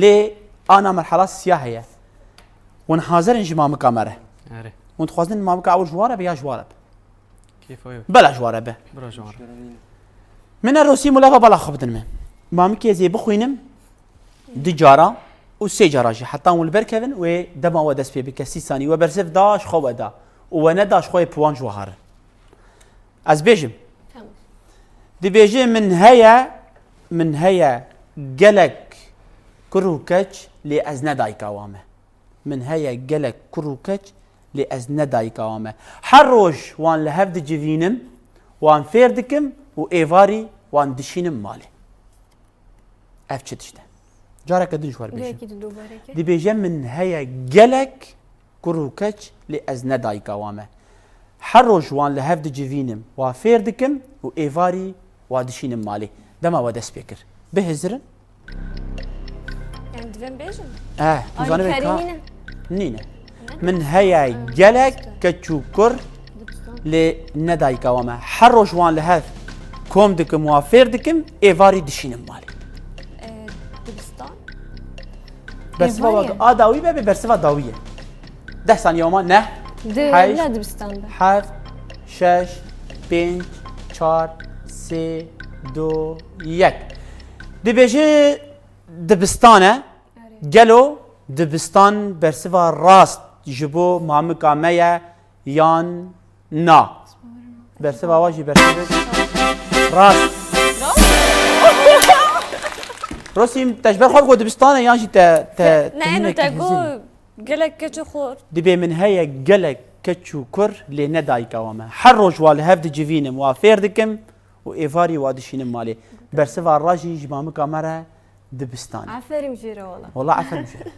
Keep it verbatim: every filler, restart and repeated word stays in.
Lê ana merhala siya heye. Hûn hazir in ji mamika me re? Erê. Hûn dixwazin mamika ew ji wa re be ya ji wa re be? Kêfa wê. Bela ji wa re be. Bira ji wa re. Min e Rosîm û leva bala xwe bidin me. Mamikê ez ê bixwînim du cara û sê cara jî heta hûn li ber kevin wê dema we dest pê bike sî sanî we bersiv da ji xwe we da û we neda ji xwe yê piwan ji we harin. Ez bêjim. Tamam. Dibêje min heye, min heye gelek kur û keç lê ez ne dayika wan me. Min heye gelek kur û keç lê ez ne dayika wan me. Her roj wan li hev dicivînim, wan fêr dikim û êvarî wan dişînim malê. Ev çi tişt e? Careke din ji we re bêjim. Belkî tu dubare kir. Dibêje min heye gelek kur û keç lê ez ne dayika wan me. Her roj wan li hev dicivînim, wa fêr dikim û êvarî wa dişînim malê. Dema we dest pê kir. Bihizirin. Yani divên bêjin? Eh, tu Ay, zanî vê kerî ka- nîne. Nîne. Min heye gelek keç û kur lê ne dayika wan me. Her roj wan li hev kom dikim, wa fêr dikim, êvarî dişînim malê. E, dibistan. Bersiva Êvarî wa ye. A dawî be, bê bersiva dawî ye. Deh saniye ama ne? Di Heşt. Ne dibistan be? Heft, şeş, pênc, çar, sê, du, yek. Dibêje dibistan e. Erê. Gelo dibistan bersiva rast ji bo mamika me ye yan na? Bersiva wa jî bersivek rast. Rosîm, te ji ber xwe got dibistan e yan jî te, te Ne, te eno te got gelek keçê xor. Dibê min heye gelek keç û kur lê ne dayika wa me. Her roj wa li hev dicivînim, wa fêr dikim û êvarî wa dişînim malê. Bersiva rast jî ji mamika me re dibistan e. Aferin jê re wala. Wala aferin jê re.